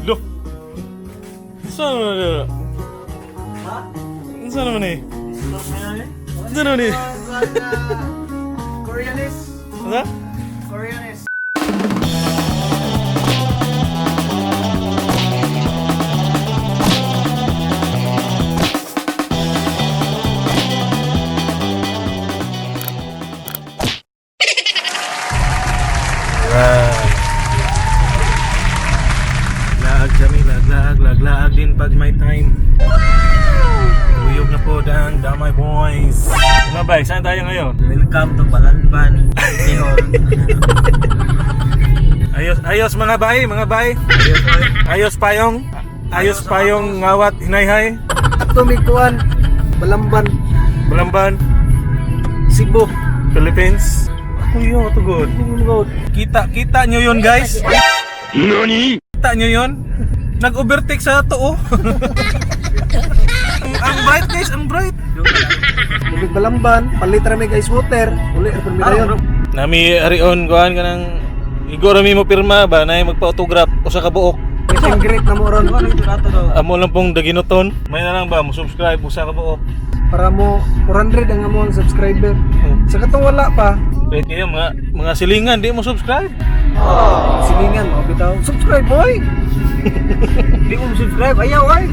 Lo. Saan naman na? Ha? Saan naman eh? Saan naman eh? Koreanis. Ano? Koreanis. Right. Laag kami, lag, laag, lag, laag din pag may time. Tuyog na po dang Damay Boys. Mga bay, saan tayo ngayon? Welcome to Balanban City Hall. Ayos, ayos mga bay, mga bay. Ayos payong. Ayos payong ngawat hinayhay. Ato mi kuan Balamban, Balamban, Cebu. Philippines. Ako yun, tugod. Kita, kita nyo yun, guys. Nani? Kita nyo yun? Nag-overtake sa to, oh. Ang bright, guys, ang bright. Tubig Balamban, palit ra mi guys water. Uli ra mi dayon. Nami arion kuan ka ng Igor rami mo pirma ba na magpa-autograph usa ka buok. Meeting greet na mo ron Amo lang pong daginuton. May na lang ba mo subscribe usa ka buok. para mo 400 ang among subscriber. Sa katong wala pa, Kahit kayo mga silingan di mo subscribe. silingan mo bitaw. Subscribe boy. Di mo subscribe ayaw ay.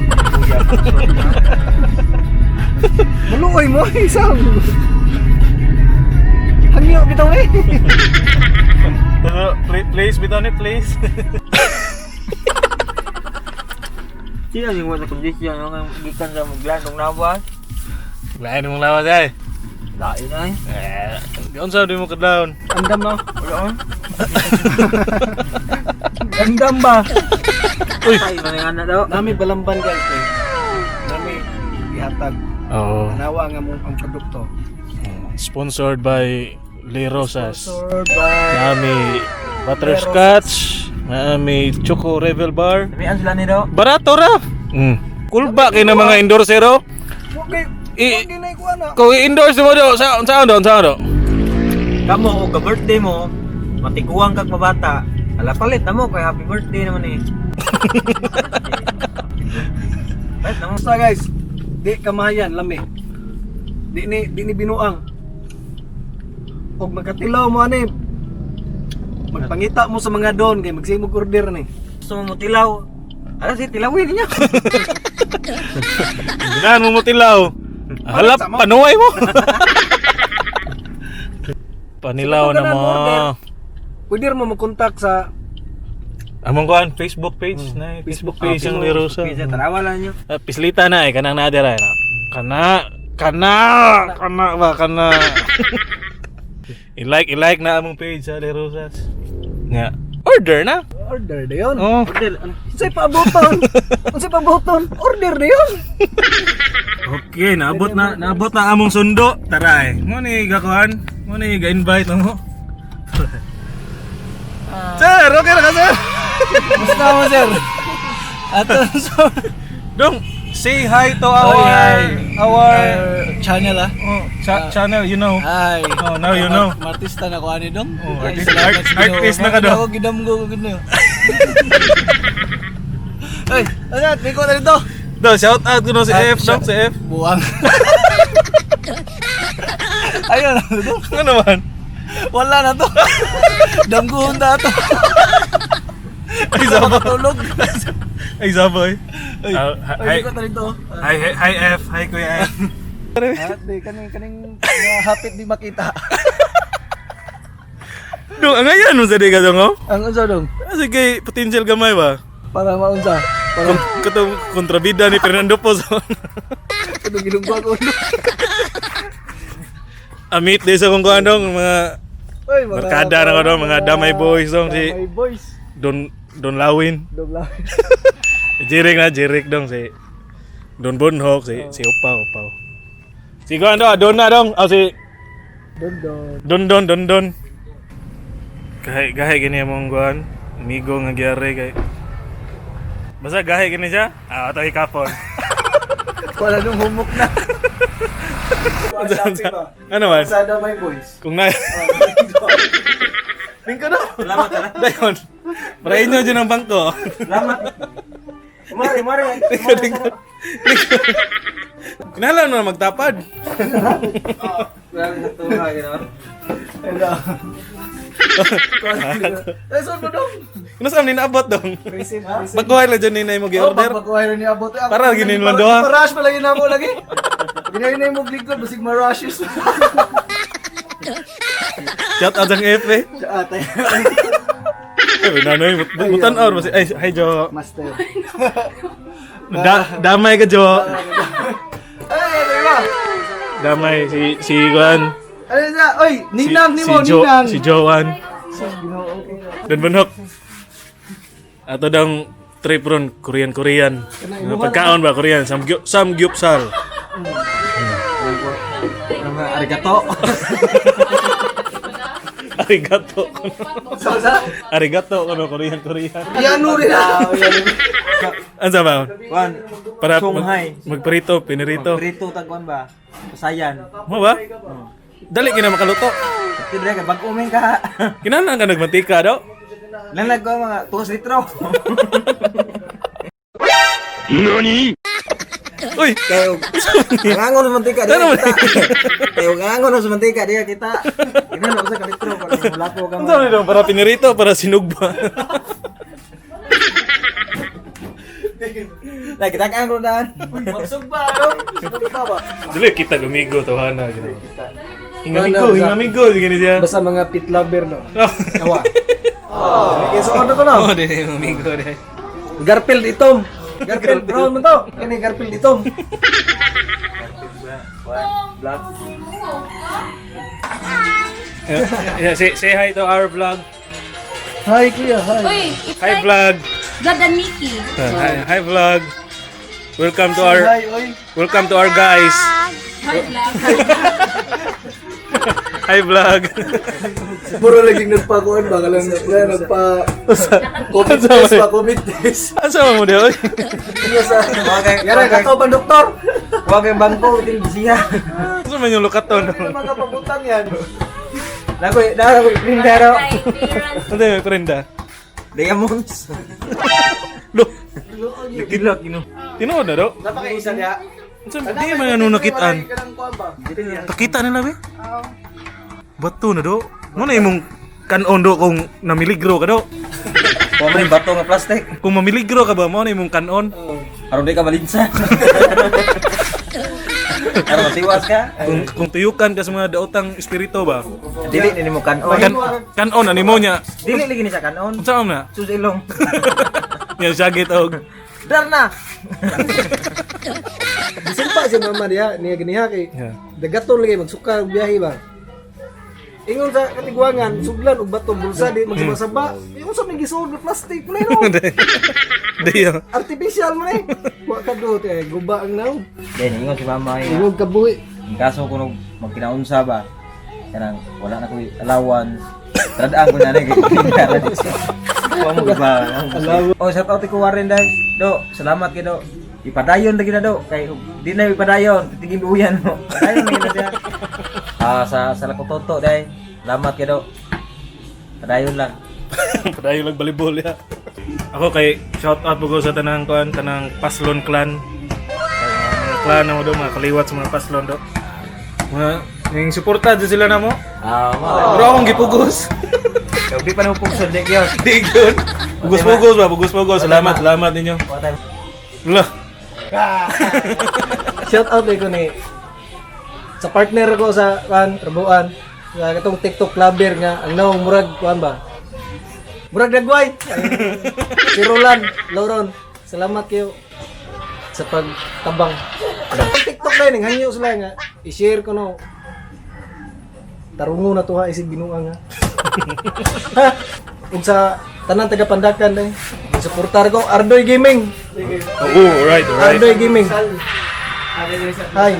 Maluoy mo isang. Hangyo bitaw eh. Pero please bitaw ni please. Sino yung wala kondisyon ang gikan sa maglandong nawas? Lain mong lawas ay. Lain ay. Eh, di unsa di mo kadlawon. Andam no. Wala on. Andam ba? Uy. Ay, mga anak daw. Nami Balamban guys eh. Nami ihatag. Oo. Tanawa nga mong ang produkto. Sponsored by Le Rosas. Sponsored by Nami butterscotch, nami Choco Revel Bar. Damian sila ni daw. Barato ra. Kulba kay na mga endorsero. Okay. I- Okay na ikuha na. Kung i-endorse mo do, sa saan do, saan do? Kamo og ka birthday mo, matiguang kag mabata. Ala palit na mo kay happy birthday naman eh. Palit na mo. Basta guys, di kamayan lami. Di ni binuang. Og magkatilaw mo ani. Magpangita mo sa mga don kay magsimog order ni. Gusto mo mutilaw. Ala si tilawin niya. Ganahan mo mutilaw. Halap, panuway mo. Panilaw na mo. Pwede mo mag-contact sa Among kuan Facebook page na Facebook page ang Le Rosa. Pizza tarawa lang niyo. Ah, pislita na eh kanang naadira eh. Kana kana kana ba kana. I-like na among page sa Le Rosas. Nga. Order na. order na yun. Oh. Order. Unsay paaboton? Unsay paaboton? Order na yun. Okay, naabot na among sundo. Tara eh. Mo ni gakuan, mo ni ga-invite mo. Sir, okay ra ka sir? Basta mo sir. Ato so Dong, say hi to our hi. our channel ah. oh, channel. Hi. Oh, now you know. Artista na ko ani dong. Oh, artist na ka dong. Ako gidamgo ko gid. Ay, ano, may ko na dito. Do, shout out ko no si Ah, F, dong, si F. Buwang. Ayun, ano to? Ano man? Wala na to. Damguhon na to. Ay, sabay. Matulog. Ay, sabay. Ay, Ah, ay, hi, may ko na dito. hi, hi, hi, F. Hi, Kuya F. Ah, di, kaning, kaning, mga hapit di makita. Dong, ang ayan mo sa di ka dong, oh? Ang unsa dong? Ah, sige, potential gamay ba? Para maunsa. Para Katong kontrabida ni Fernando Pozo. katong ginugwa ko. Amit di sa kung kuan dong, mga Oy, mga Barkada na ko dong, mga damay boys dong, si Damay boys. Don Don Lawin. Dong lang. Jirik na, Jirik dong si Don Bonhok, si si Upaw, Upaw. Si kuan dong, Don na dong, oh, si Don don. Don Don Don Don. Gahi gahi gini among kuan, amigo nga gyare kay. Basta gahi gini siya. Ah, ato ikapon. Wala nung humok na. Ano man? Sa damay boys. Kung na Lingko na. Salamat ha. Dayon. Para inyo dyan ang bangko. Salamat. Mare, mare. Likod, likod. Kinahanglan mo na magtapad. Grabe sa tuha, gano'n. Eh, so dong. Kinasam ni naabot dong. Receive, receive. Baguhay lang dyan ni na mo gi-order. Pagkuhay rin niya abot. Para ginin lang doha. Rush pa lagi na ako lagi. Ginahin na yung ligod, basig ma-rushes. Shout out ang F eh. Ate. Eh, nanay, mutan-aw ba si ay, hi Jo. Master. Damay ka Jo. Ay, ano ba? Damay si si Juan. Ano siya? Oy, ninang si, ni mo, si Jo, ninang. si Joan. Don Bunhok. Ato dang trip ron Korean Korean. Mga pagkaon ba Korean samgyup samgyupsal. Ano nga, arigato. Arigato. Sa Arigato kuno Korean Korean. Yano rin ah. Ano ba? Juan, Para Songhai. magprito, pinirito. Prito tagwan ba? Pasayan. Mo ba? Dali kina makaluto. Tidak ka bag umin ka. Kinahanglan ka nagmantika daw. Lalag ko mga 2 litro. Uy, Kayo ngangon sa mantika diya Ano kita. Kayo ngangon sa mantika diya kita. Ginano usa ka litro para mulapo ka ano mo. daw para pinirito para sinugba. Lagi kita kan daan. Magsugba, ano? Sugba ba? Dali kita lumigo tawhana gino. Hingamigo, hingamigo gini siya. Basta mga pit lover no. Awa. Okay, so order ko na. Oh, di lumigo di. Garfield itom. Garfield brown man to. Kani Garfield itom. Black. Yeah, say hi to our vlog. Hi kuya, hi. Uy, it's Hi like vlog. God and Mickey. Hi, hi vlog. Welcome to our Hi, oy. welcome to our guys. Hi, vlog. Hi vlog. Puro lagi nagpakuan ba kalang nagpa COVID test pa, COVID test. Asa mo di oy? Ano sa Okay, Yara kato bang doktor? Wag yung bangko til siya. Asa man yung lukaton? Ano mga pabutang yan? Lagoy, dara ko prindero. Barangay clearance. Ano yung prenda? Diamonds. Lo, Gilak gino. tinuod na do. Napakaisa niya. Unsa di man ano nakitaan? Pakita nila be. Bato na do. Mo na imong kanon do kung namiligro ka do. Wa man yung bato nga plastic. Kung mamiligro ka ba mo na imong kanon. Aron di ka malinsa. Aron matiwas ka. Kung tuyukan ka sa mga daotang espiritu ba. Dili ni mo kanon. Kanon ani mo niya. Dili lagi ni sa kanon. Unsa man na? Sus ilong. Nya jacket og Darna. Bisan pa si mama diha niya ganiha kay dagaton lagi magsuka og biyahe ba. Ingon sa katigwangan, suglan og bato bulsa di magsabasaba. Yung sa may gisuod na plastic man no. Di yo. Artificial man eh. Wa ka do eh guba ang naong. Then ingon si mama ay Ingog ka buhi. kaso kuno magkinaunsa ba. Kanang wala na koy allowance. Tradaan ko na ni kay Wa mo ba? Oh, shout out ko Warren dai. Do, salamat kay do. Ipadayon lagi na do kay di na ipadayon, titingin buyan mo. Padayon lagi na siya. Ah, sa Lakototo dai. Salamat kay do. Padayon lang. Padayon lang balibol ya. Ako kay shout out po ko sa tanang kuan, tanang Paslon clan. Mga clan na mo do, mga kaliwat sa mga Paslon do. Mga ning suporta dyan sila na mo. Ah, ma. Pero akong gipugos. Di pa na pugson di gyud. Di gyud. Pugos-pugos ba, pugos-pugos. Salamat, salamat ninyo. Wa tayo. Wala. Shout out ko ni sa partner ko sa kan trabuan sa katong TikTok clubber nga ang naong murag kuan ba. Murag dagway. Si Roland, Lauron, salamat kayo sa pagtabang. Sa TikTok na yun, hangyo sila nga i-share ko no. Tarungo na tuha isig binuang ha. Ha? Ug sa tanan taga Pandakan day. Suportar ko Ardoy Gaming. Oh, alright, alright. Ardoy Gaming. Hi.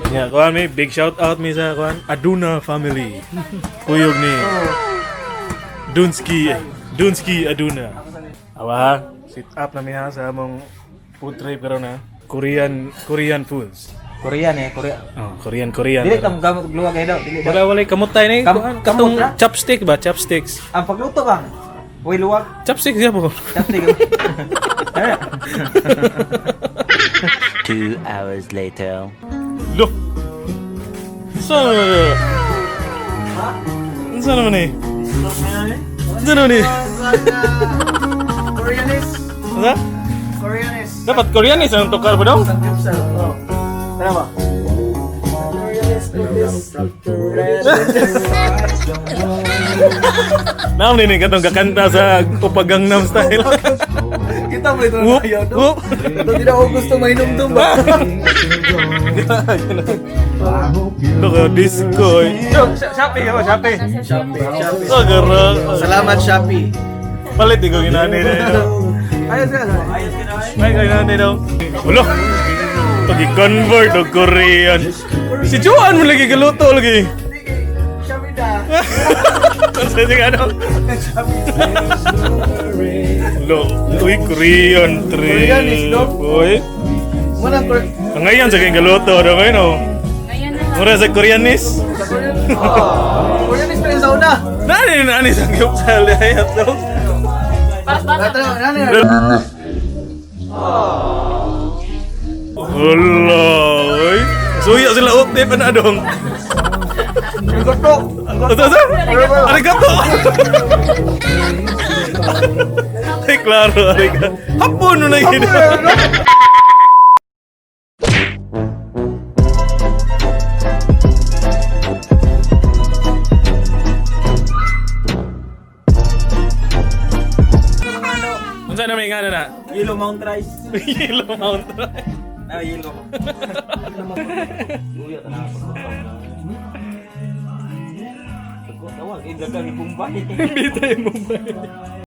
Yeah, kuan mi big shout out mi sa kuan Aduna family. Kuyog ni Dunski, Dunski Aduna. Awa, ha? Sit up na mi ha sa among food trip karon ha. Korean Korean foods. Korean eh, Korea. Oh, Korean Korean. Dili ta mo gamot og luwa kay do. Dili Wala wala kamot tayo ni. Kam- Katong kamot ra? chopstick ba? Chopsticks. Ang pagluto ka. Uy, luwag. Chopstick siya po. Chopstick. Eh. 2 hours later. Look. Saan naman eh? Saan naman eh? Saan naman eh? Koreanis. Sa? Koreanis. Dapat Koreanis ang tukar ba daw? Samgyupsal. Oh. Tara ba? Koreanis, Koreanis, Koreanis. Naam ni katong kakanta sa Upagangnam Style. Kita mo ito Whoop, na yun. whoop. Ito di na ako gusto mainumdum ba? Look, disco eh. Shopee, oh, Shopee. Shopee, Shopee. Oh, gara. Salamat, Shopee. Palit di ko ginani na ito. Ayos ka na. Ay, ginani daw. Ulo. Pag-convert og Korean. Si Joan mo lagi galuto lagi. Shopee da. Sa sige ano? Lo, uy, Korean trip. Korean is dog. Uy. Muna Korean. Ang ngayon sa kayong galuto daw kayo, no? Ngayon na lang. Mura sa Koreanis. Koreanis pa yung sauna. Nani nani sa gyupsal ayat daw. Bata. Tara, nani na. Hala, uy. Suya sila ukti pa na dong. Arigato. Asa asa? Arigato. Ay, klaro, arigato. Hapon no na yun. Unsa na may ngana na? Yellow Mount Rice. Yellow Mount Rice. Ah, yellow. Tawag, eh, dagang Bombay. Hindi tayo Mumbai.